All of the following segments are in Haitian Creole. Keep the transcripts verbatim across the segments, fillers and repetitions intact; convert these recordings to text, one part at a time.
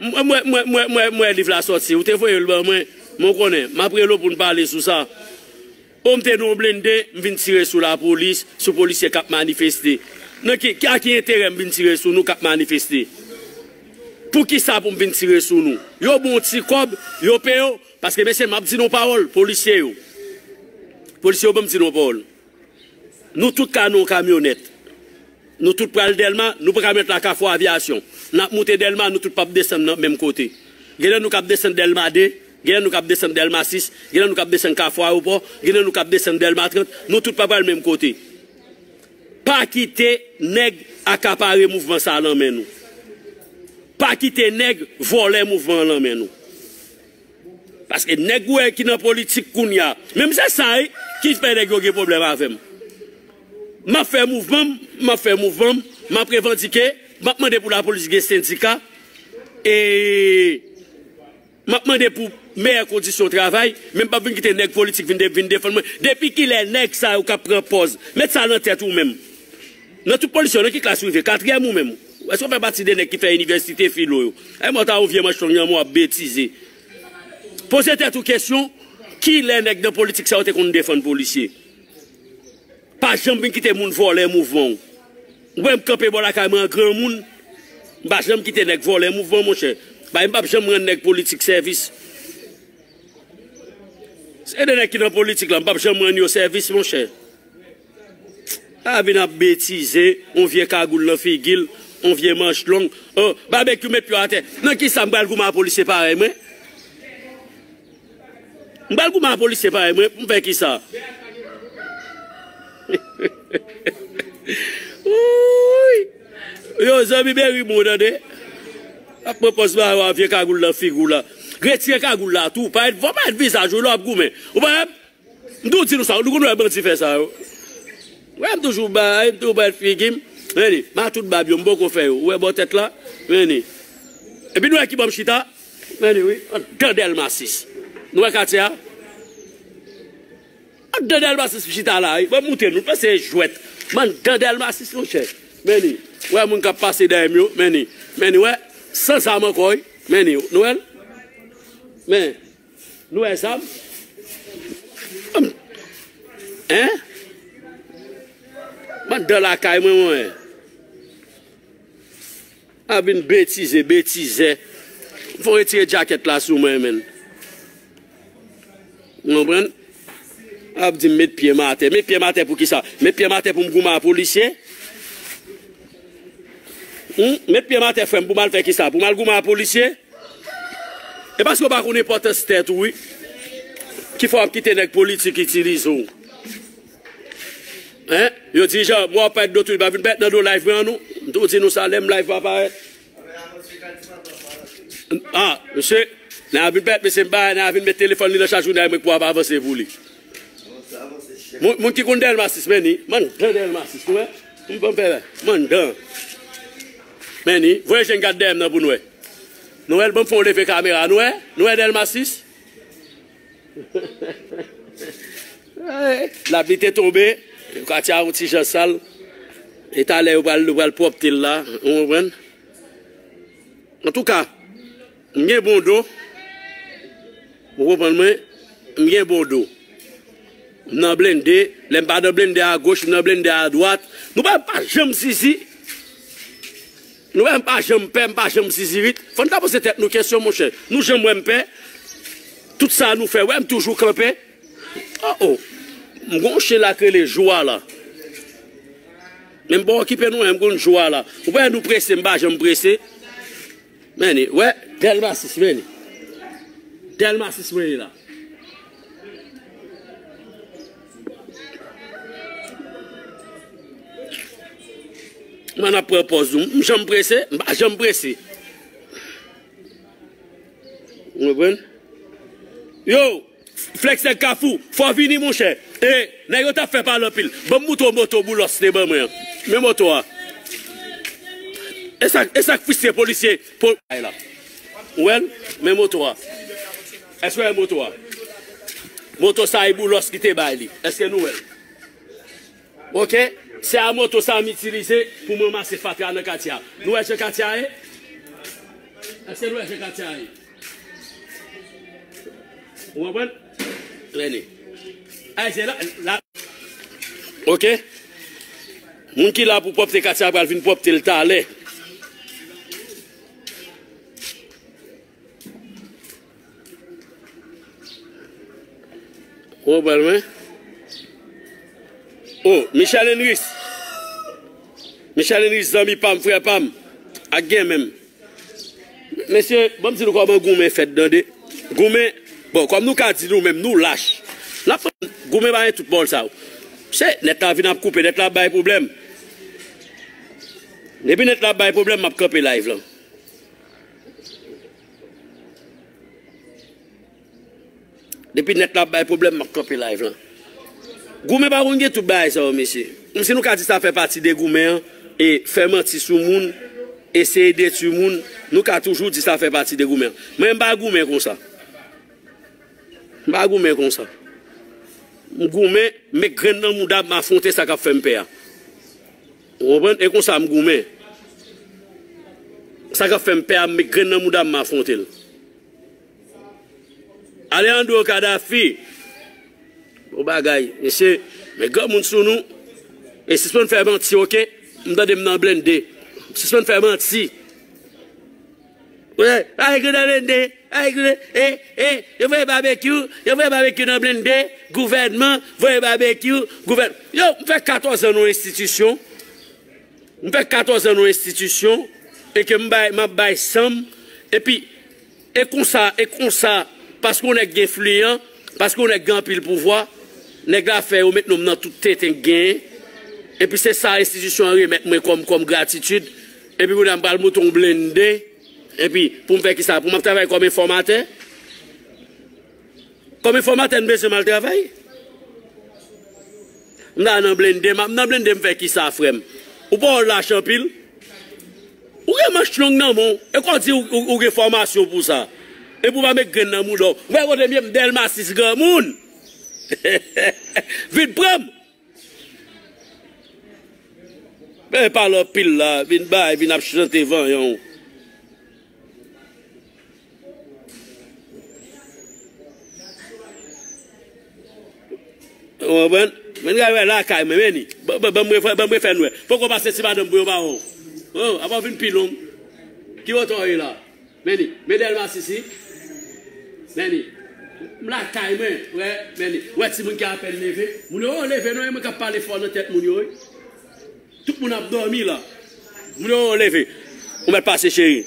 Mwen, mwen, mwen, mwen, mwen, mwen, liv la sòti. Ou te voye l ban mwen. Mwen konnen. M ap rele w pou n pale sou sa. O, m te nan yon blende, m vin tire sou lapolis, sou polisye k ap manifeste. Nan ki, ki, a ki enterè m vin tire sou nou k ap manifeste? Poukisa pou m vin tire sou nou? Yo ba w ti kòb, yo peye w. Paske, mesye, m ap di nou pawòl, polisye yo. Polisye yo, ban m di nou pawòl. Nou tout ka nan yon kamyonèt. Nou tout pral Dèlma, nou pa ka met la Kafou Avyasyon. N ap moute Dèlma, nou tout p ap desann nan menm kote. Gen lè nou k ap desann Dèlma de, gen lè nou k ap desann Dèlma sis, gen lè nou k ap desann Kafou Ayewopò, gen lè nou k ap desann Dèlma trant, nou tout pa pral menm kote. Pa kite nèg akapare mouvman sa a nan men nou. Pa kite nèg vòlè mouvman an nan men nou. Paske nèg ou wè ki nan politik kounye a, menm se sa wi ki fè nèg yo gen pwoblèm avè m. M ap fè mouvman m, m ap fè mouvman m, m ap revandike, m ap mande pou lapolis gen sendika, e m ap mande pou meyè kondisyon travay, men m p ap vin kite nèg politik vin de-, vin defann mwen. Depi kilè nèg sa yo k ap pran pòz? Met sa nan tèt ou menm. Nan tout polisyon, nan ki klas ou rive? Katriyèm ou menm? Èske w fè pati de nèg ki fè inivèsite filo yo? Ay, mwen ta yon vye manch long nan men w ap betize. Poze tèt ou kesyon, kilè nèg nan politik sa yo te konn defann polisye? Pa janm vin kite moun vòlè mouvman w. Ou wè m kanpe bò lakay mwen an granmoun, m pa janm kite nèg vòlè mouvman, monchè. Bay, m p ap janm rann nèg politik sèvis. Se de nèg ki nan politik la, m p ap janm rann yo sèvis, monchè. A vin ap betize, on vye kagoul nan figi l, on vye manch long. Oh, Babekyou met pye w atè. Nan kisa m pral goumen a polisye parèy mwen? M pral goumen a polisye parèy mwen, pou m fè kisa? Wouy! Yo, zanmi Beri bon tande. Ap pran pòz ba yo a vye kagoul nan figi w la. Retire kagoul la tou. Parèt, fò parèt vizaj ou lè w ap goumen. Ou pa wè? M toujou di nou sa, nou konn wè bandi fè sa yo. Wè, m toujou bay, m toujou bay figi m. Men li, matout bab yo, m poko fè yo. Ou wè bò tèt la? Men li. Epi nou wè ki bò m chita? Men li, wi. Anndan Dèlma sis. Nou wè katye a? Anndan Dèlma sis m chita la, wi. Ban m moute nou, panse e jwèt. M anndan Dèlma sis, monchè. Men li. Wè moun k ap pase dèyè m yo, men li. Men li, wè. San zam ankò, wi. Men li, nou wè l? Men. Nou wè sa m? Hein? M anndan lakay mwen, mwen. A vin betize, betizè. Fò retire djakèt la sou mwen, menn. Ou konprann? Ap di m met pye m atè. Met pye m atè pou kisa? Met pye m atè pou m goumen a polisye? Hmm? Met pye m atè, frè m, pou m al fè kisa? Pou m al goumen a polisye? E paske w pa konn enpòtans tèt ou, wi. Ki fè w ap kite nèg politik itilize w. Hein? Yo di, Jan, mwen w ap parèt de tout, pa vin parèt nan do live mwen an, non. M tou di nou sa, lè m live pa parèt. Ah, mesye, nan vin parèt, mesye, m pa, nan vin met telefòn li nan chaj ou, nan mwen pou ap avanse pou li. Moun, moun ki konn Dèlma sis, men ni, m anndan Dèlma sis, nou wè? M ban m fè la, m anndan. Men ni, voye je n gad dèyè m nan pou n wè. Nou wè l, ban m fè yon leve kamera, nou wè? Nou wè Dèlma sis? Lapli te tonbe, katye a yon ti jan sal. E talè yo pral, yo pral pwòpte l la, ou konprann? Antouka, m gen bon do. Ou konprann mwen? M gen bon do. M nan blende, lè m pa nan blende a goch, m nan blende a dwat. Nou pa, pa janm zizi. Nou wè m pa janm pè, m pa janm zizirit. Fò n ta poze tèt nou kesyon, monchè. Nou janm wè m pè? Tout sa nou fè, wè m toujou kanpe. Oh, oh. M gon chen la k rele Jou a la. Men m pa okipe nou, men m konn Jou a la. Ou wè nou prese, m pa janm prese. Men ni, wè, Dèlma sis, men ni. Dèlma sis, men ni la. Mwen ap pran pòz nou. M janm prese, m pa janm prese. Ou konprann? Yo, Flèks nèg Kafou, fò w vini, monchè. E, nèg yo t ap fè pale anpil. Ban m moutre w moto Boulos te ban mwen an. Men moto a. E sa, e sa k fristre polisye, pol-, ay la. Ou wè l? Men moto a. Èske w wè moto a? Moto sa e Boulos ki te bay li. Èske nou wè l? Oke? Se a moto sa m itilize pou m ranmase fatra nan katye a. Nou wè jan katye a ye? Èske nou wè jan katye a ye? Ou konprann? Leni. Ay, se la, la. Ok. Moun ki la pou pwòpte katye a pral vin pwòpte l talè. Ou konprann mwen? Oh, Michel Henrys. Michel Henrys, zanmi pa m, frè pa m. Ak gen menm. Mesye, ban m di nou kòman goumen fèt, tande. Goumen, bon, kòm nou ka di nou menm, nou lach. N ap goumen pa gen tout bòl sa yo. Se nèt la vin ap koupe, nèt la ap bay pwoblèm. Depi nèt la ap bay pwoblèm, m ap kanpe live lan. Depi nèt la ap bay pwoblèm, m ap kanpe live lan. Goumen pa konn gen tout bagay sa yo, mesye. Menm si nou ka di sa fè pati de goumen an, e fè manti sou moun, eseye detwi moun, nou ka toujou di sa fè pati de goumen an. Mwen, m pa goumen konsa. M pa goumen konsa. M goumen, m met grenn nan mouda m, m afwonte sa k ap fè m pè a. Ou konprann? E konsa m goumen. Sa k ap fè m pè a, m met grenn nan mouda m, m afwonte l. Alejandro Kadhafi. Bon bagay, mesye, men granmoun sou nou. E sispann fè manti, ok? M tande m nan blende. Sispann fè manti. Wi, ay, grenn nan blende. Ay, grenn, e, e, yo voye babekyou, yo voye babekyou nan blende. Gouvènman, voye babekyou, gouvèn-, yo, m fè katòz an nan yon enstitisyon. M fè katòz an nan yon enstitisyon e ke m bay, m ap bay san m. Epi, e konsa, e konsa, paske yon nèg enfliyan, paske yon nèg gen anpil pouvwa, nèg la fè yo met non m nan tout tenten k genyen. Epi se sa enstitisyon an remèt mwen kòm, kòm gratitid. Epi kounye a m pral moute yon blende. Epi pou m fè kisa? Pou m ap travay kòm enfòmatè? Kòm enfòmatè, m bezwen m al travay. M la nan blende, m ap nan blende, m fè kisa, frè m? Ou pa wè w lach anpil? Ou gen manch long nan men w, e kò di ou, ou, ou gen fòmasyon pou sa. E pou w pa met grenn nan mouda w. Ou wè kote m ye, m Dèlma sis granmoun. Vin pran m. Men pale anpil la, vin bay, vin ap chante vanyan w. Ou konprann? Men gade wè lakay mwen, men ni. Ban, ban, ban mwen fè, ban mwen fè nwè. Poko pase ti madanm pou yo pa wè w. Oh, apa w vin pi long. Ki wotè w ye la? Men ni. Men Dèlma sisi. Men ni. M lakay mwen. Wè, men ni. Wè timoun ki apèn leve. Moun yo, oh, leve non, e mwen k ap pale fò nan tèt moun yo, wi. Tout moun ap dòmi la. Moun yo leve. Ou mèt pase, cheri.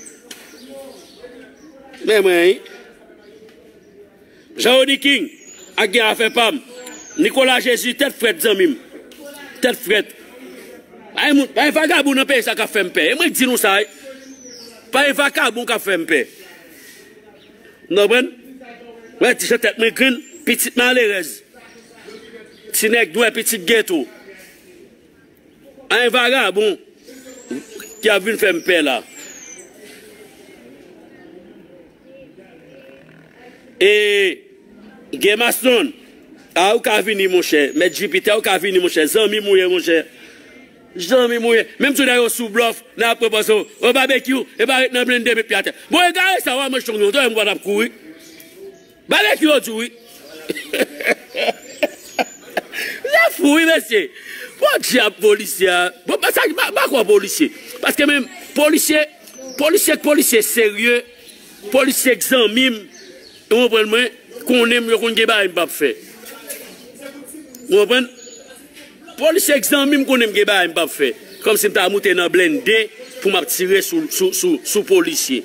Men mwen, wi. Jean Rony King, ak gen afè pa m. Nicolas Jésus, tèt frèt, zanmi m. Tèt frèt. Pa gen moun, pa gen vagabon nan peyi sa k ap fè m pè. E mwen k di nou sa, wi. Pa gen vagabon k ap fè m pè. Nou konprann? Wè, ti jan tèt mwen grenn, pitit malerèz. Ti nèg dwè, pitit geto. A yon vagabon ki ap vin fè m pè la. E Gemaston, a ou ka vini, monchè. Mèt Jipitè, ou ka vini, monchè. Zanmi m ou ye, monchè. Zanmi m ou ye. Menm si w nèg yo sou blòf, nan ap pran pòz yo. O babekyou, e pa ret nan blende met pye atè. Bon, egare sa, w a manch long yo. Tande m pa t ap kouri. Bagay ki yo di wi. Lè fou wi, mesye. Bon dyab polisye a. Bon, sa ki pa, pa kwè polisye. Paske menm polisye, polisye k polisye serye, polisye k zanmi m, ou konprann mwen, konnen m, yo konn gen bagay m p ap fè. Ou konprann? Polisye k zanmi m konnen m gen bagay m p ap fè. Kòmsi m ta moute nan blende pou m ap tire sou, sou, sou, sou polisye.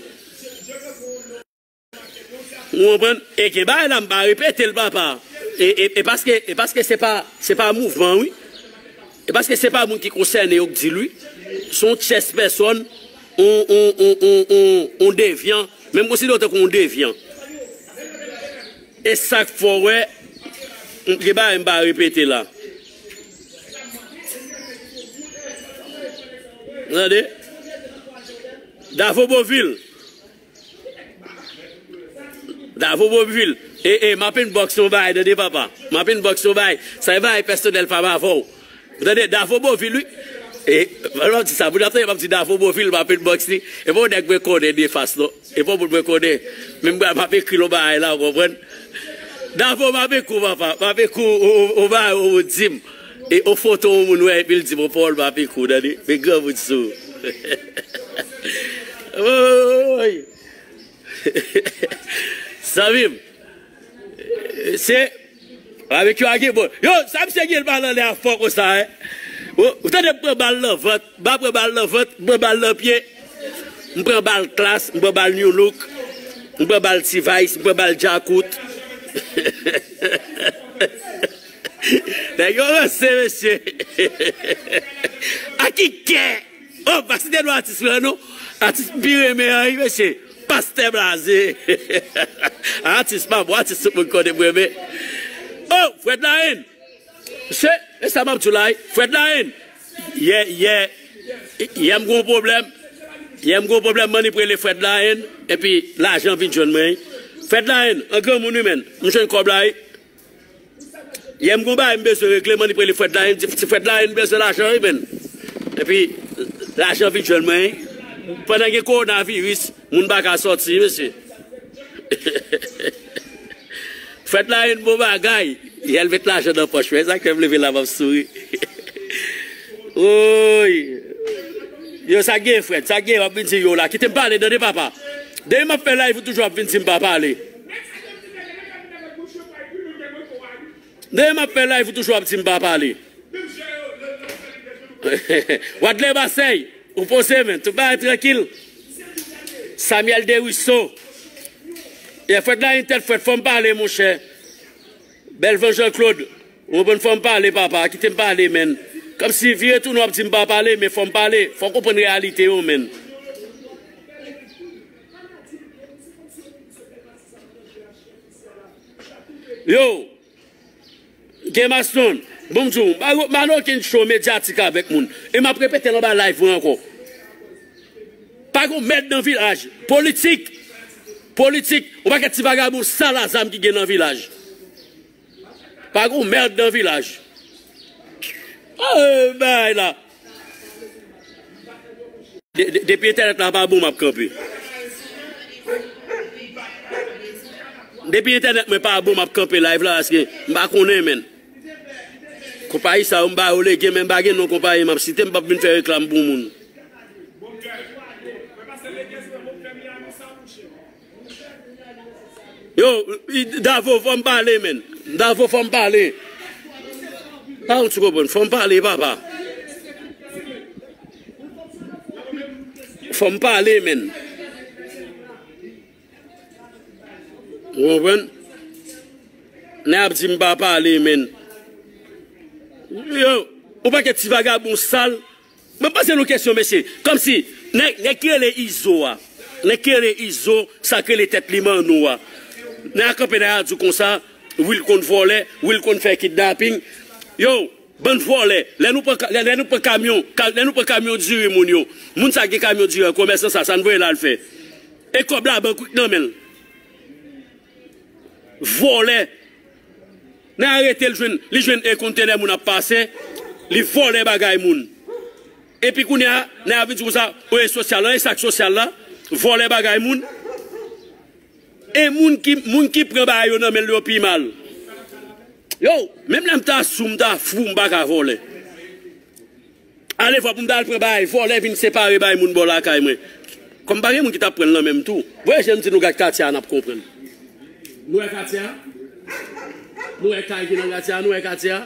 Ou konprann? E gen bagay la, m pa repete l, papa. E, e, e paske, e paske se pa, se pa mouvman, wi. E paske se pa moun ki konsène yo k di l, wi. Se yon tyès pèsòn, on, on, on, on, on, on devyan. Men m konsidere w tankou yon devyan. E sa k fè w wè, m, gen bagay m pa repete la. Tande? Davo Bovil. Davo Bovil. E, e, m ap inbox yon bagay, tande, papa. M ap inbox yon bagay. Sa e bagay pèsonèl pa m avè w. Ou tande? Davo Bovil, wi. E, lè m ap di sa, moun ap tande m ap di Davo Bovil, m ap inbox li. E pa yon nèg mwen konnen de fas, non. E pa yon moun mwen konnen. Men m ap ekri l yon bagay la, ou konprann? Davo, m ap ekri w, papa. M ap ekri w, ou, ou, ou ba, ou di m. E yon foto yon moun wè, epi l di m yon pawòl, m ap ekri w, tande. Men granmoun sou. Woy! Zanmi m, se babekyou a gen bon. Yo, sa misye gen l pa nan lè a fò konsa, en. Ou, ou tande m pran bal nan vant, m pa pran bal nan vant, m pran bal nan pye. M pran bal Klass, m pran bal New Look, m pran bal T-Vice, m pran bal Djakout. Nèg yo ranse, mesye. A ki kè? Oh, pa site non atis mwen an non. Atis m pi renmen an, wi, mesye. Pastè Blaze. Atis pa bon, atis tout moun konnen m renmen. Oh, Fred Lahaine. Mesye, e sa m ap di w la, wi. Fred Lahaine. Yè, yè, yè m gon pwoblèm. Yè m gon pwoblèm, Manip rele Fred Lahaine. Epi lajan vin jwenn mwen, wi. Fred Lahaine, an granmoun, wi, menn. M jwenn kòb la, wi. Yè m gon bagay m bezwen regle, Manip rele Fred Lahaine, di, di Fred Lahaine m bezwen lajan, wi, menn. Epi, lajan vin jwenn mwen, wi. Pandan gen kowonaviris, moun pa ka sòti, mesye. Fred Lahaine bon bagay, yè l met lajan nan pòch mwen, e sa k fè m leve la, m ap souri. Woy! Yo, sa gen, Fred, sa gen, w ap vin di yo la. Kite m pale, tande, papa. Depi m ap fè live, ou toujou ap vin di m pa pale. Depi m ap fè live, ou toujou ap di m pa pale. Wadlè Basèy, ou poze, men, tout bagay trankil. Samuel Deruisseau. Yè, Fred Lahaine tèt frèt, fò m pale, monchè. Belvan Jean Claude, ou konprann, fò m pale, papa, kite m pale, menn. Kòmsi vire tounen w ap di m pa pale, men fò m pale, fò w konprann reyalite yo, menn. Yo, Game Stone, bon, m di w, m pa, m pa nan okenn show medyatik avèk moun. E m ap repete l anba live mwen ankò. Pa gon mèd nan vilaj. Politik. Politik. Yon pakèt ti vagabon sal a zam ki gen nan vilaj. Pa gon mèd nan vilaj. Ah, bagay la. De- de- Depi entènèt la pa bon, m ap kanpe. Depi entènèt mwen pa bon, m ap kanpe live la, paske m pa konnen, menn. Konpayi sa yo, m ba yo legen, men m pa gen non konpayi m ap site, m p ap vin fè reklam pou moun. Yo, i- Davo, fò m pale, menn. Davo, fò m pale. Pa ou ti konprann, fò m pale, papa. Fò m pale, menn. Ou konprann? Nèg ap di m pa pale, menn. Yo, yon pakèt ti vagabon sal. Mwen poze nou kesyon, mesye. Kòmsi, nèg, nèg ki rele Izo a. Nèg ki rele Izo, sa k rele tèt li Manno a. Nèg ap kanpe nan radyo konsa, wi, l konn vòlè, wi, l konn fè kidnaping. Yo, bann vòlè, lè nou pran ka- lè, lè nou pran kamyon, ka- lè nou pran kamyon diri moun yo, moun sa gen kamyon diri an, komèsan sa, sa n voye l al fè? E kòb labank wi k nan men l. Vòlè. Nèg arete l, jwenn, li jwenn e kontenè moun ap pase, li vòlè bagay moun. Epi kounye a, nèg ap vin di konsa, o e sosyal la, e sa k sosyal la, vòlè bagay moun. E moun ki, moun ki pran bagay yo nan men l yo pi mal. Yo, menm lè m ta sou, m ta fou, m pa ka vòlè. Ale vwa pou m ta al pran bagay vòlè vin separe bay moun bò lakay mwen. Kòm pa gen moun ki t ap pran l nan men m tou. Voye je m di nou gad katye a, n ap konprann. Nou wè katye a? Nou wè kay ki nan katye a? Nou wè katye a?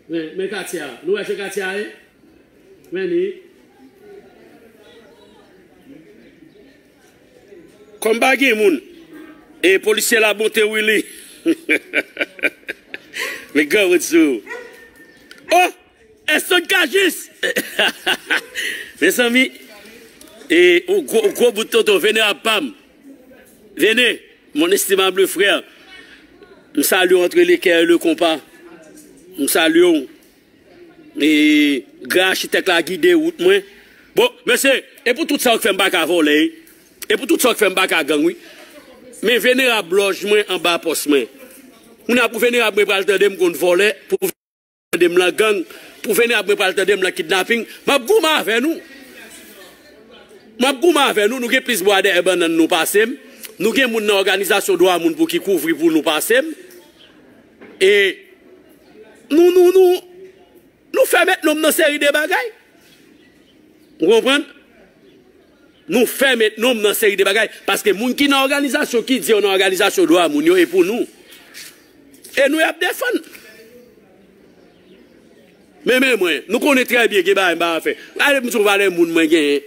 Men, men katye a. Nou wè jan katye a ye? Men li. Kòm pa gen moun. E polisye la monte Willy. Men granmoun sou. Oh! Èske n ka jis? Mezanmi, e, yon gwo, yon gwo bout tonton, venerab pa m. Vene, mon estimable frère. M salye w entre le cœur et le compas. M salye w. E, gran achitèk la gide wout mwen. Bon, mesye, e pou tout sa yo k fè m pa ka vòlè, e. E pou tout sa yo k fè m pa ka gang, wi. Men venerab lòj mwen anba pòs mwen. Kounye a pou venerab mwen pral tande m konn vòlè, pou tande m lan gang, pou venerab mwen pral tande m lan kidnaping, m ap goumen avè nou. M ap goumen avè nou, nou gen plis bwa dèyè bannann nou pase m. Nou gen moun nan òganizasyon dwa moun pou ki kouvri pou nou pase m. E nou, nou, nou, nou fè met nonm nan seri de bagay. Ou konprann? Nou fè met nonm nan seri de bagay. Paske moun ki nan òganizasyon, ki di yo nan òganizasyon dwa moun yo, e pou nou. E nou y ap defann. Men, men mwen, nou konnen trè byen gen bagay m pa fè. Gade m sou valè moun mwen genyen.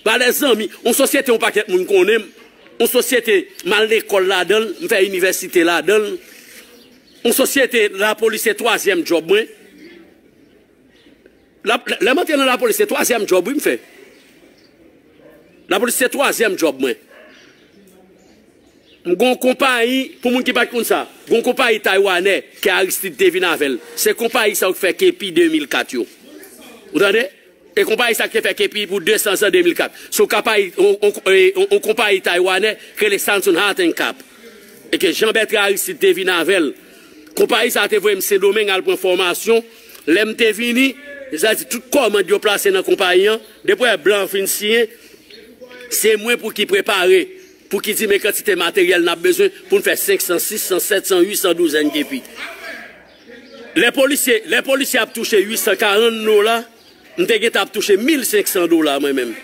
Valè zanmi, yon sosyete yon pakèt moun konnen m. Yon sosyete m al lekòl ladan l, m fè inivèsite ladan l. Yon sosyete lapolis se twazyèm djòb mwen. La, lè m antre nan lapolis, se twazyèm djòb wi m fè. Lapolis se twazyèm djòb mwen. M gon konpayi, pou moun ki pa t konn sa, gon konpayi taywanè ke Aristide te vin avè l. Se konpayi sa yo ki fè kepi de mil kat yo. Ou tande? E konpayi sa ki te fè kepi pou de san zan de mil kat. Se yon konpayi, yon, yon, yon, yon konpayi taywanè ki rele Samsung Hart and Cap. E ke Jean Bertrand Aristide te vin avè l. Konpayi sa te voye m Sendomeng al pran fòmasyon. Lè m te vini, sa di tout kòmand yo plase nan konpayi an. Depi w wè blan fin siyen, se mwen pou ki prepare, pou ki di men kantite materyèl n ap bezwen pou n fè senk san, sis san, sèt san, uit san douzèn kepi. Lè polisye, lè polisye ap touche uit san karant dola, m te gentan ap touche mil senk san dola mwen menm.